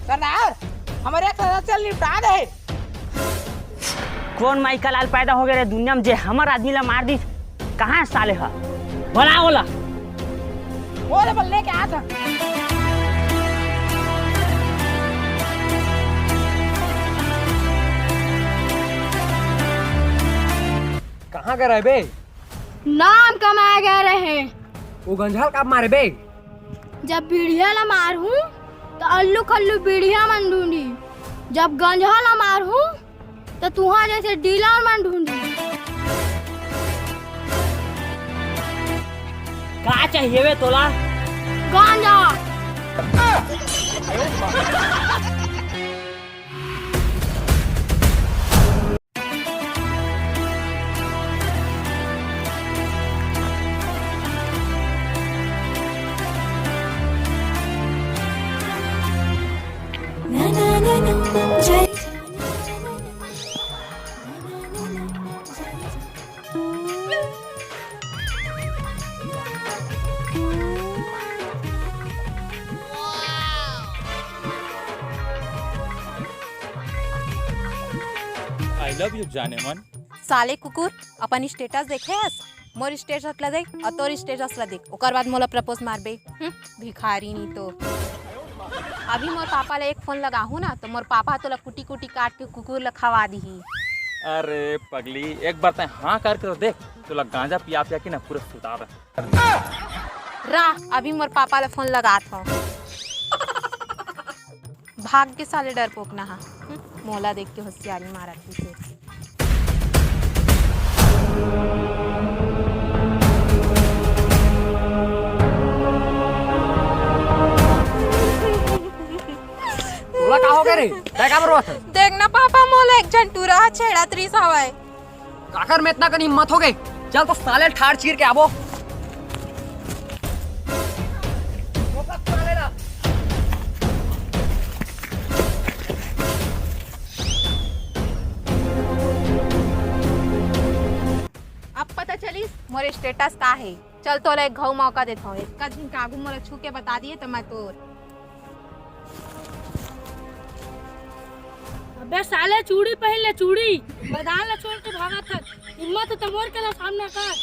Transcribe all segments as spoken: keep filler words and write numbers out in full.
सरदार, हमर एक सदस्य ल निपटा दे। कौन माई का लाल पैदा हो गए रे दुनिया में, जे हमर आदमी ला मार दिस? कहाँ है साले हा? बला ओला। ओला बल लेके आ था। कहाँ गए रहे बे? नाम कमाए गए रहे। वो गंझाल का मारे बे? जब बीड़िया ला मारहूँ, त अल्लू खल्लू बीड़िया मन ढूंढी। जब गंझा ला मारहूँ, त तुहा जैसे डीलर मन ढूंढी। का चाहिए बे तोला? गांजा। I love you, जाने मन। साले कुकुर, अपन स्टेटस देखे हस? मोर स्टेटस ला देख अउ तोर स्टेटस ला देख, ओकर बाद मोला प्रपोज मारबे। हम्म, भिखारी नी तो। अभी मोर पापा ला एक फोन लगाहूँ ना, तो मोर पापा तोला कुटी कुटी काट के कुकुर ला खवा दिही। अरे पगली, एक बार तैं हाँ करके तो देख, तोला गांजा पिया पिया के ना पूरा सुता दे। रा, अभी मोर पापा ला फोन लगात हूँ। भाग के साले डरपोक ना हा। हम्म, मोला देख के होशियारी मारत हे। तोला का हो गए रे? तैं का बरवात हस? देख ना पापा, मोला एक झन टूरा ह छेड़त रिस हवय। काकर में इतना कन हिम्मत हो गए? चल तो साले ठाड़ चीर के आबो। अब पता चलिस मोर स्टेटस का हे। चल तोला एक घऊ मौका देथव, एक दिन के आगू मोला छू के बता दिए त मैं तोर। अबे साले, चूड़ी पहन ले, चूड़ी। मैदान ला छोड़ के भागत हस, हिम्मत हे त मोर के ला सामना कर।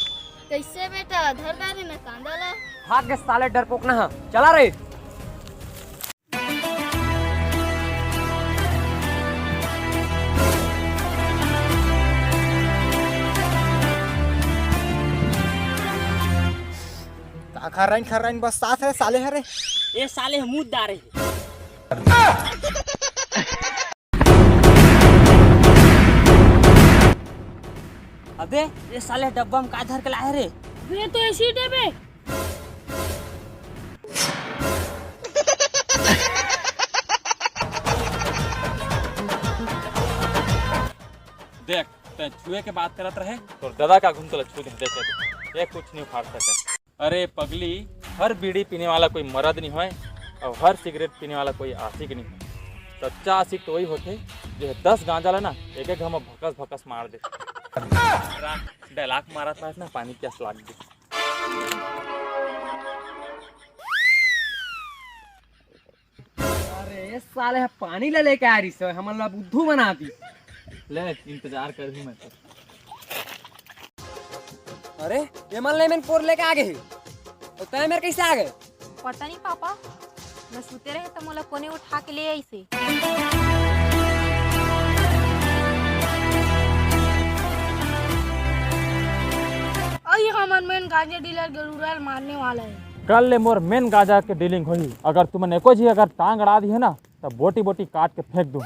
कैसे बेटा, धर डारे न कांदा ला। भाग के साले डरपोक ना हा, चला रे। का खर्राइन खर्राइन बस्सात हे साले हरे? ए साले ह मुंह दारे हे। अबे, ए साले डब्बा में का धर के लाए रे? ये तो एसिड हे बे। देख, तैं छुए के बात करत रहे, तोर ददा का घूम तोला छू दे, देख, देख, ये कुछ नहीं उखाड़ सके। अरे पगली, हर बीड़ी पीने वाला कोई मर्द नहीं होय, अउ हर सिगरेट पीने वाला कोई आशिक नहीं होय। सच्चा आशिक तो वही होथे, जो दस गांजा ला ना, एक एक घमा भकस भकस मार दे। रा, dialogue मारत रहे ना, पानी प्यास लाग गई। अरे, ए साले ह पानी ले लेके आ रहिस हे, हमन ला बुद्धू बना दी। ले, इंतजार कर ही मैं तो। अरे, ये मन ले मन पोर लेके आ गए हे। अउ तैं मेर कैसे आ गए? पता नहीं पापा, मैं सुते रहे त मोला कोने उठा के ले आइसे। अई हमर मेन गांजा डीलर गरुड़ा ल मारने वाला है। कल ले मोर मेन गांजा के डीलिंग होही। अगर तुमन एको झी अगर टांग अड़ा दिहे ना, त बोटी बोटी काट के फेंक दूं।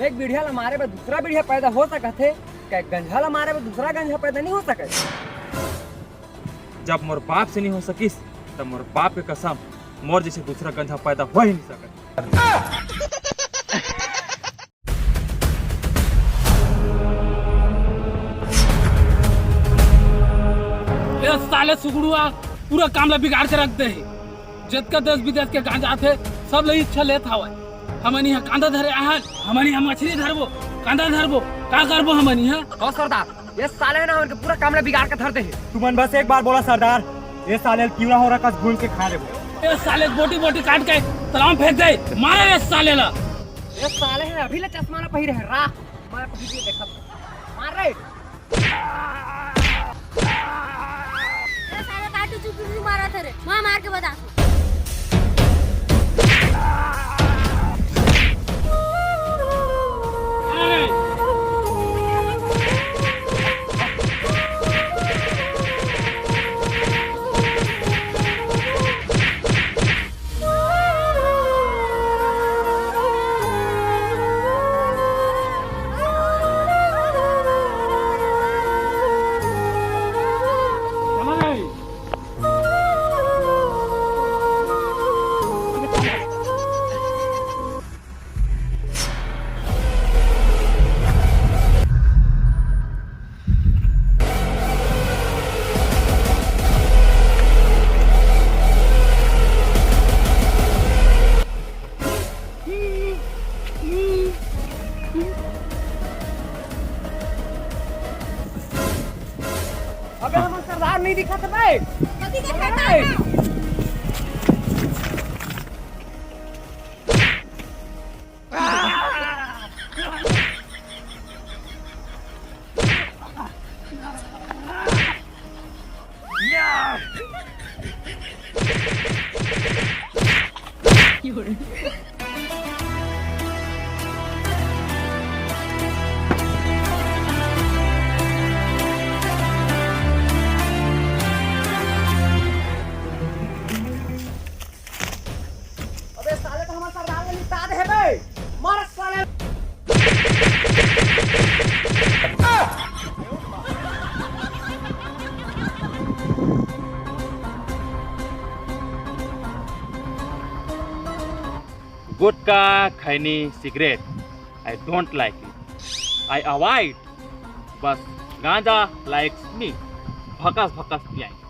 एक बीड़िया ला मारे बर दूसरा बीड़िया पैदा हो सकत हे, का एक गंझा ला मारे बर दूसरा गंझा पैदा नहीं हो सकत? जब मोर बाप से नहीं हो सकिस, तब मोर बाप के कसम, मोर जैसे दूसरा गंझा पैदा हो ही नहीं सकत। ए साले सुगड़ुआ, पूरा काम ला बिगाड़ के रख दे हे। जतका देश विदेश के गांजा आथे, सब ले इच्छा लेत हवय। हमन इहाँ कांदा धरे आहन, हमन इहाँ मछली धरबो, कांदा धरबो, का करबो हमन इहाँ? हो सरदार, ये साले ना हमन के पूरा काम ला बिगाड़ के धर दे हे। तुमन बस एक बार बोला सरदार, ए साले ल किउरा होरा कस भून के खा देबो। ए साले बोटी बोटी काट के तालाब में फेंक दे, मारे रे साले ला। ए साले हे अभी ले चश्मा ला पहिरे हे रा, मैं पहिर के देखत हूँ। मार रे। ए साले काटू चुकी मारा थे रे, मार मार के बता। अबे हमर सरदार नहीं दिखत हे बे। कथी के सरदार? अबे साले तो हमर सरदार ला निपटा दे हे बे। मार साले। गुटखा, खैनी, cigarette, I don't like it. I avoid. बस गांजा likes me. भकस भकस पियाई.